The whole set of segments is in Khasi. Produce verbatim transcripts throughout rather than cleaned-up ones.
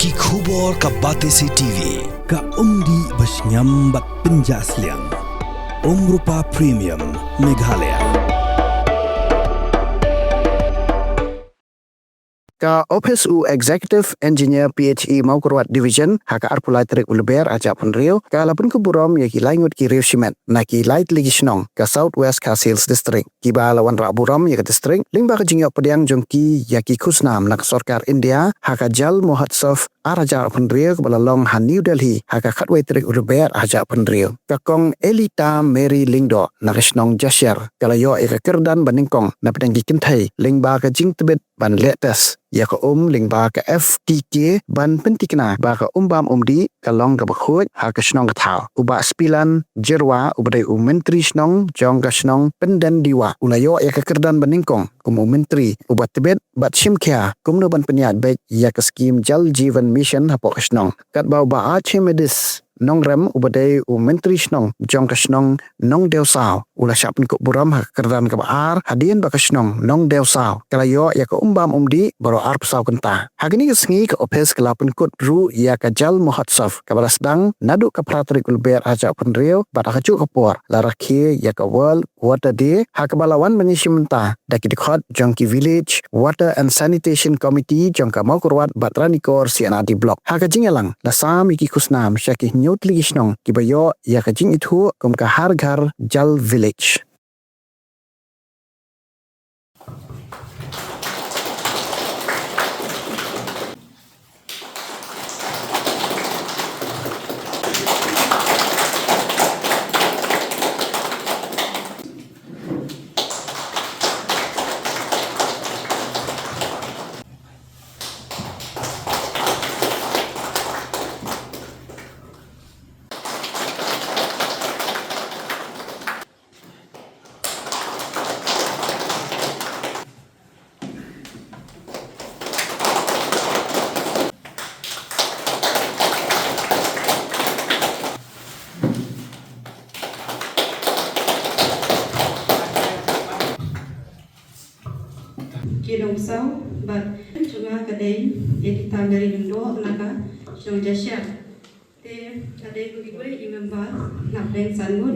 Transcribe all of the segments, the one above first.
Ki khubor ka Batesi T V, ka umdih ba shngiam bad pynjah sliang. Umrupa Premium, Meghalaya. Ka Office u Executive Engineer P H E Mawkyrwat Division, ha ka arphew lai tarik u Lber arhajar arphew hynriew, ka la pynkup burom ïa ki lai ngut ki riew shimet na ki lai tylli ki shnong ka South West Khasi Hills District, kiba la wanrah burom ïa ka district lyngba ka jingïoh pdiang jong ki ïa ki khusnam na ka sorkar India ha ka Jal Mahotsav arhajar arphew hynriew kaba la long ha New Delhi ha ka khatwei tarik u Lber arhajar arphew hynriew. Ka Kong Elita Mary Lyngdoh na ka shnong Jashiar ka la ïoh ïa ka kyrdan ba nyngkong na pdeng ki kynthei lyngba ka jingtbit ban leh test ïa ka um lyngba ka F T K ban pynthikna ba ka um bam um dih ka long kaba khuid ha ka shnong ka thaw. U Bah Spilan Jyrwa uba dei u Myntri Shnong jong ka shnong Pyndendiwah u la ïoh ïa ka kyrdan ba nyngkong kum u Myntri uba tbit bad shim khia kumno ban pynïaid beit ïa ka skim Jal Jeevan Mission hapoh ka shnong. Katba u Bah Archimedes Nongrem uba dei u Myntri Shnong jong ka shnong Nongdewsaw u la shah pynkup burom ha ka kyrdan kaba ar hadien ba ka shnong Nongdewsaw ka la ïoh ïa ka um bam um dih baroh arphew saw kynta. Ha kane ka sngi ka ophis ka la pynkut ruh ïa ka Jal Mahotsav kaba la sdang naduh ka phra tarik u Lber arhajar arphew hynriew bad ha kajuh ka por la rakhe ïa ka World Water Day ha kaba la wan ban ïashim bynta da ki dkhot jong ki Village Water and Sanitation Committee jong ka Mawkyrwat bad Ranikor C and R D Block. Ha ka jingïalang la sam ïa ki khusnam sha ki hynñiew tylli ki shnong kiba ïoh ïa ka jingithuh kum ka Har Ghar Jal Village. Ki nongsaw bad jong nga ka dei Edita Mary Lyngdoh na ka shnong Jashiar. Te ka dei kum kiwei i member na pdeng san ngut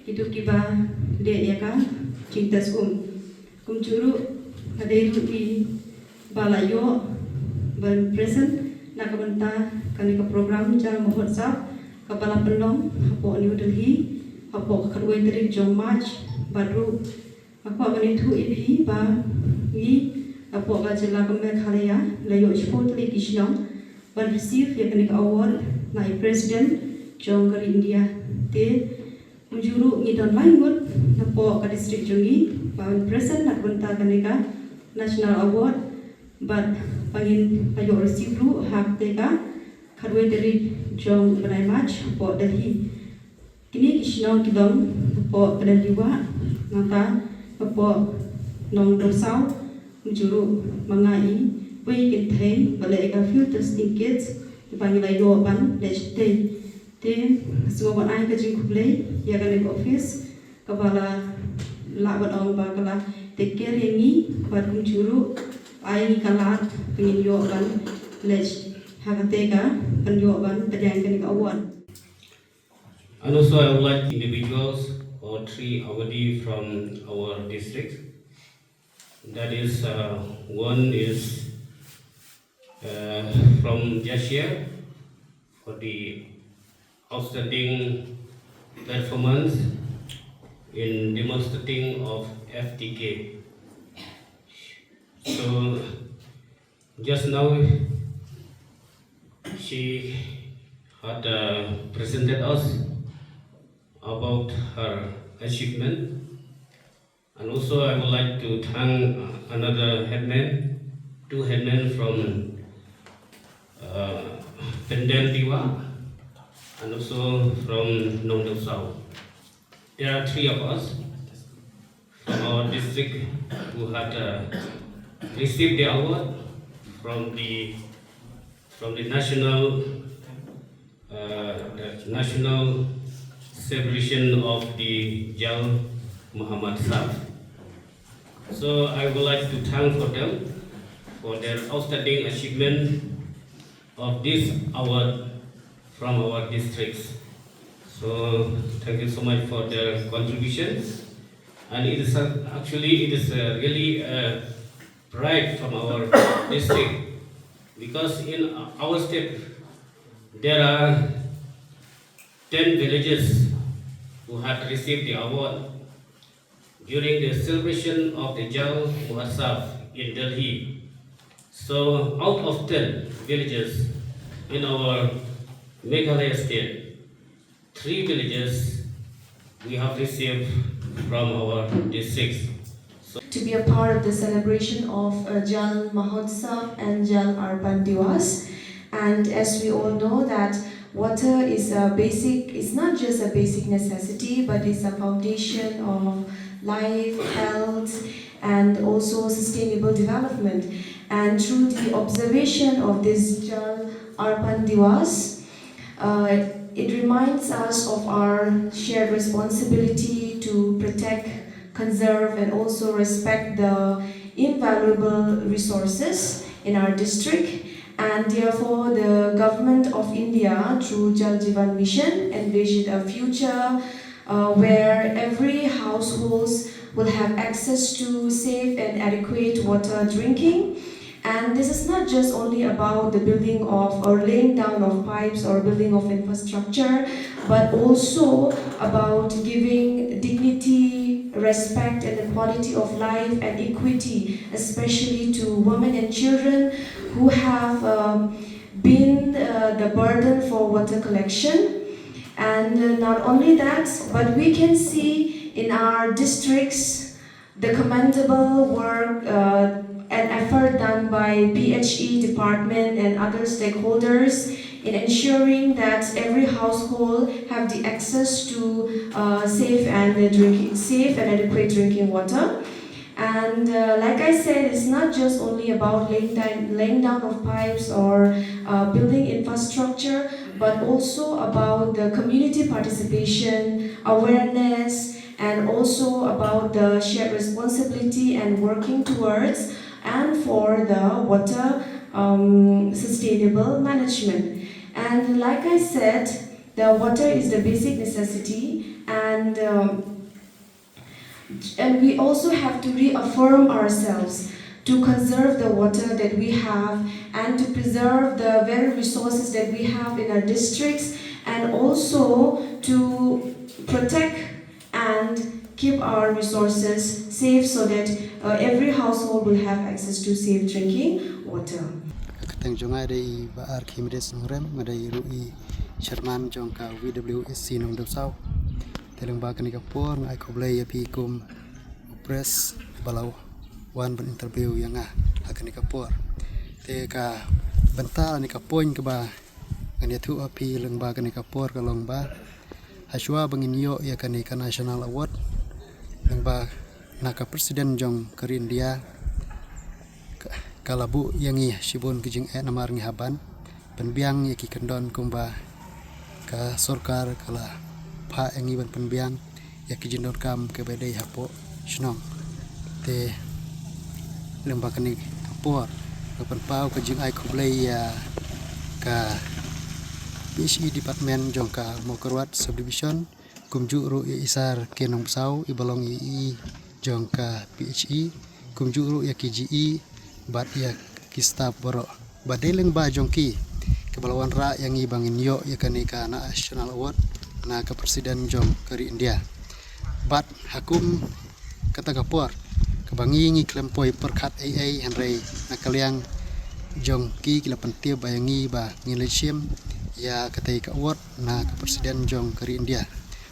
kito kiba dei ïa ka jingtest um. Kumjuh ruh ka dei ruh i ba la ïoh ban present na ka bynta kane ka program Jal Mahotsav kaba la pynlong hapoh New Delhi hapoh ka khatwei tarik jong March bad ruh Nga kwah ban ïathuh ïa phi ba ngi hapoh ka jylla ka Meghalaya la ïoh shiphew tylli ki shnong ban receive ïa kane ka award na i President jong ka ri India. Te kumjuh ruh ngi don lai ngut napoh ka district jong ngi ban present na ka bynta kane ka National Award bad ba ngin ïoh receive ruh ha kata ka khatwei tarik jong u bnai March hapoh Delhi. Kine ki shnong ki long hapoh Pyndendiwah, nangta hapoh Nongdewsaw, kumjuh ruh ma nga i wei i kynthei ba leh ïa ka field testing kits, ba ngi la ïoh ban leit shatei. Te nga sngew ban ai ka jingkhublei ïa kane ka office kaba la lah ban ong ba ka la take care ïa ngi bad kumjuh ruh ai ngi ka lad ba ngin ïoh ban leit ha kata ka ban ïoh ban pdiang kane ka award. And also, I would like individuals or three awardee from our district. That is, uh, one is, uh, from Jashiar for the outstanding performance in demonstrating of F T K. So, just now, she had, uh, presented us about her achievement. And also, I would like to thank, uh, another headman, two headmen from, uh, Pyndendiwah, and also from Nongdewsaw. There are three of us from our district who had, uh, received the award from the, from the national, uh, the national celebration of the Jal Mahotsav. So I would like to thank for them for their outstanding achievement of this award from our districts. So thank you so much for their contributions. And it is a, actually it is a really a pride from our district, because in our state there are ten villages who had received the award during the celebration of the Jal Mahotsav in Delhi. So out of ten villages in our Meghalaya state, three villages we have received from our districts. So to be a part of the celebration of uh, Jal Mahotsav and Jal Arpan Diwas. And as we all know that water is a basic, it's not just a basic necessity, but it's a foundation of life, health, and also sustainable development. And through the observation of this Jal Arpan Diwas, uh, it reminds us of our shared responsibility to protect, conserve, and also respect the invaluable resources in our district. And therefore, the Government of India, through Jal Jeevan Mission, envisioned a future uh, where every households will have access to safe and adequate water drinking. And this is not just only about the building of or laying down of pipes or building of infrastructure, but also about giving dignity, respect, and the quality of life and equity, especially to women and children who have um, been uh, the burden for water collection. And uh, not only that, but we can see in our districts the commendable work uh, and effort done by P H E department and other stakeholders in ensuring that every household have the access to uh, safe and drinking, safe and adequate drinking water. And uh, like I said, it's not just only about laying down, laying down of pipes or uh, building infrastructure, but also about the community participation, awareness, and also about the shared responsibility and working towards and for the water um, sustainable management. And like I said, the water is the basic necessity, and um, and we also have to reaffirm ourselves to conserve the water that we have and to preserve the very resources that we have in our districts, and also to protect and keep our resources safe so that uh, every household will have access to safe drinking water. Ka kyrteng jong nga dei Bah Archimedes Nongrem, nga dei ruh i chairman jong ka V W S C Nongdawsaw. Te lyngba kane ka por nga ai khublei ïa phi kum u press ba la wan ban interview ïa nga ha kane ka por. Te ka bynta ne ka point kaba ngan ïathuh ha phi lyngba kane ka por ka long ba hashwa ba ngin ïoh ïa kane ka national award lyngba na ka president jong ka ri India ka la buh ïa ngi shibun ki jingeh namar ngi hap ban pynbiang ïa ki kyndon kumba ka sorkar ka la phah ïa ngi ban pynbiang ïa ki jingdonkam kiba dei hapoh shnong. Te lyngba kane ka por nga pynpaw ka jingai khublei ïa ka P H E department jong ka Mawkyrwat subdivision, kumjuh ruh ïa i Sar K Nongbsap iba long i E jong ka P H E, kumjuh ruh ïa ki G E bad ïa ki staff baroh. Ba dei lyngba jong ki kaba la wanrah ïa ngi ba ngin ïoh ïa kane ka national award na ka president jong ka ri India. Bad ha kum kata ka por kaba ngi ngi khlem poi pyrkhat ei ei, hynrei na ka liang jong ki ki la pyntip ba ïa ngi ba ngin leit shim ïa katei ka award na ka president jong ka ri India.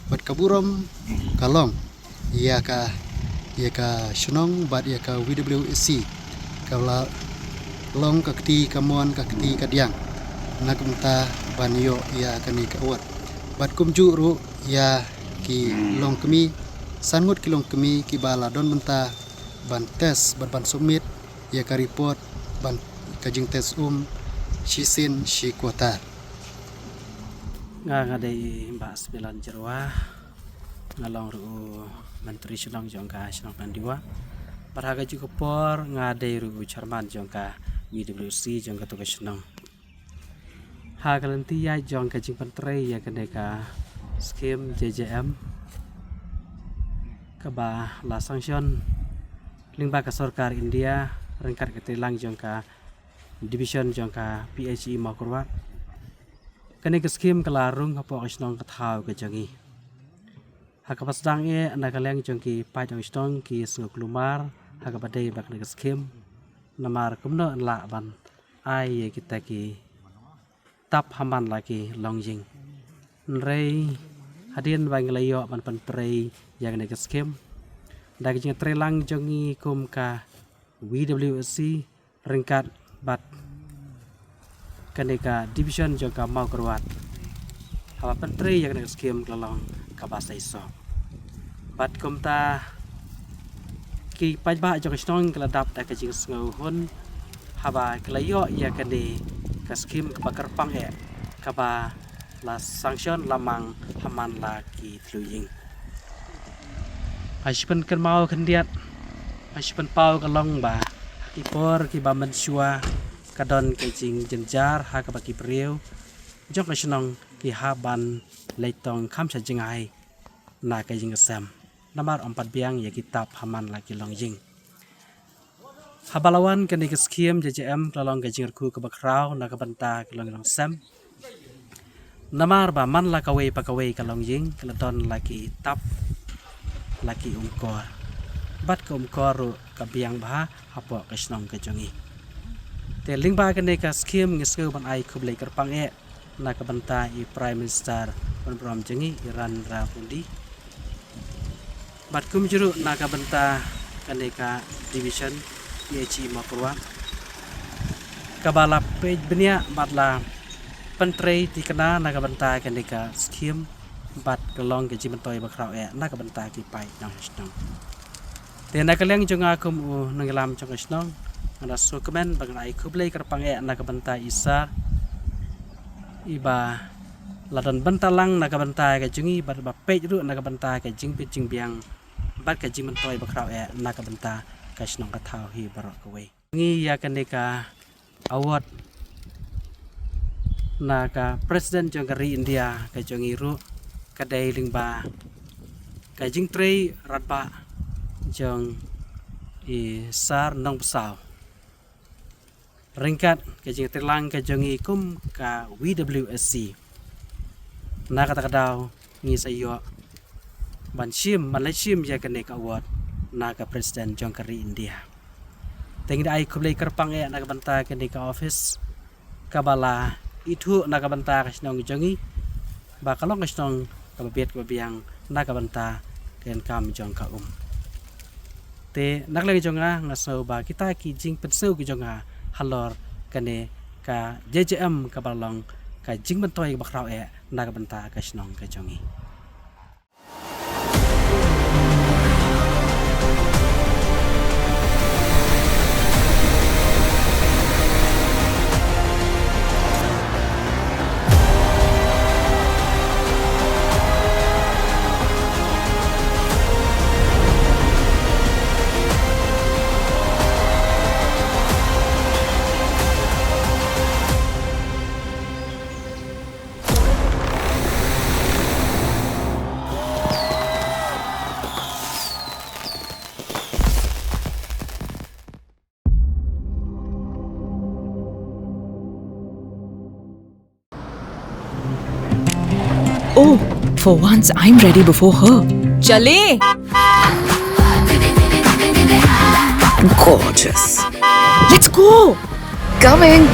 Bad ka burom ka long ïa ka ïa ka shnong bad ïa ka V W S C ka la long ka kti kamon ka kti kadiang na ka bynta ban ïoh ïa kane ka award. Bad kumjuh ruh ïa ki longkmie, san ngut ki longkmie kiba la don bynta ban test bad ban submit ïa ka report ban ka jingtest um shisien shi quarter. Nga nga dei Bah Smilan Jyrwa, nga long ruh u Myntri Shnong jong ka shnong Nondiwa. Bad ha kajuh ka por nga dei ruh u Chairman jong ka V W S C jong kato ka shnong. Ha ka lynti ïaid jong ka jingpyntrei ïa kane ka skim J J M kaba la sanction lyngba ka sorkar India ryngkat ka treilang jong ka division jong ka P H E Mawkyrwat. Kane ka skim ka la rung hapoh ka shnong ka thaw ka jong ngi. Ha kaba sdang eh na ka liang jong ki paid nongshong shnong ki sngew kulmar ha kaba dei bad kane ka skim. Namar kumno yn lah ban ai ïa kita ki tap ha man la ki longïing. Hynrei hadien ba ngi la ïoh ban pyntrei ïa kane ka skim da ka jingtreilang jong ngi kum ka V W S C ryngkat bad kane ka division jong ka Mawkyrwat. Haba pyntrei ïa kane ka skim ka la long kaba seisoh. Bad kumta ki paidbah jong ka shnong ki la dap da ka jingsngewhun haba ki la ïoh ïa kane ka skim kaba kyrpang eh kaba la sanction la mang ha man la ki thliew ïing. Ha shi pynkynmaw khyndiat, ha shi pynpaw ka long ba ha ki por kiba mynshuwa ka don ka jingjynjar ha kaba ki briew jong ka shnong ki hap ban leit tong kham sha jngai na ka jingïasem namar ym pat biang ïa ki tap ha man la ki longïing. Haba la wan kane ka skim J J M ka la long ka jingkyrkhu kaba khraw na ka bynta ki longïing longsem. Namar ba man la kawei pa kawei ka longïing ka la don la ki tap, la ki umkor. Bad ka umkor ruh ka biang bha hapoh ka shnong ka jong ngi. Te lyngba kane ka skim ngi sngew ban ai khublei kyrpang eh na ka bynta i Prime Minister ban burom jong ngi i Narendra Modi. Bad kumjuh ruh na ka bynta kane ka division P H E Mawkyrwat kaba la peit bniah bad la pyntrei thikna na ka bynta kane ka skim bad ka long ka jingmyntoi ba khraw eh na ka bynta ki paid nongshong shnong. Te na ka liang jong nga kum u nongïalam jong ka shnong nga da sngewkmen bad nga da ai khublei kyrpang eh na ka bynta i Sir iba la don bynta lang na ka bynta ka jong ngi bad ba peit ruh na ka bynta ka jingbit jingbiang bad ka jingmyntoi ba khraw eh na ka bynta ka shnong ka thaw hi baroh kawei. Ngi ïa kane ka award na ka President jong ka ri India ka jong ngi ruh ka dei lyngba ka jingtrei radbah jong i Sir Nongpsaw ryngkat ka jingtreilang ka jong ngi kum ka V W S C. Na kata ka daw ngi sa ïoh ban shim, ban leit shim ïa kane ka award na ka President jong ka ri India. Te ngi da ai khublei kyrpang eh na ka bynta kane ka office kaba la ithuh na ka bynta ka shnong jong ngi ba ka long ka shnong kaba biang kaba biang na ka bynta ka income jong ka um. Te na ka liang jong nga nga sngew ba kita ki jingpynsngew ki jong nga halor kane ka J J M kaba long ka jingmyntoi kaba khraw eh na ka bynta ka shnong ka jong ngi. Oh, for once I'm ready before her. चले। Gorgeous. Let's go. Coming.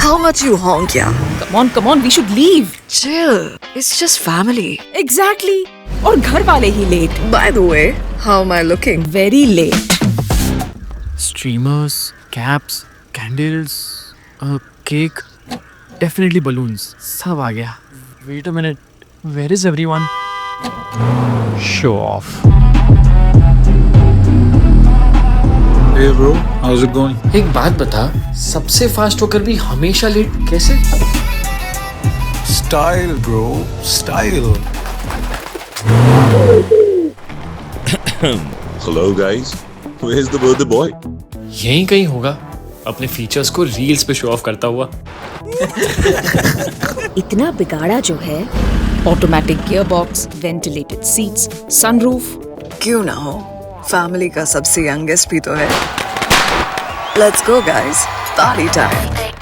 How much you honk, yeah? Come on, come on, we should leave. Chill. It's just family. Exactly. और घर वाले ही late. By the way, how am I looking? Very late. Streamers, caps, candles, a cake. Definitely balloons. सब आ गया. Wait a minute. Where is everyone? Show off. Hey bro, how's it going? एक बात बता, सबसे फास्ट होकर भी हमेशा लेट कैसे? Style bro, style. Hello guys, where's the birthday boy? यहीं कहीं होगा. अपने फीचर्स को रील्स पे शो ऑफ करता हुआ। इतना बिगाड़ा जो है। Automatic gearbox, ventilated seats, sunroof। क्यों ना हो, फैमिली का सबसे यंगेस्ट भी तो है। Let's go guys, party time।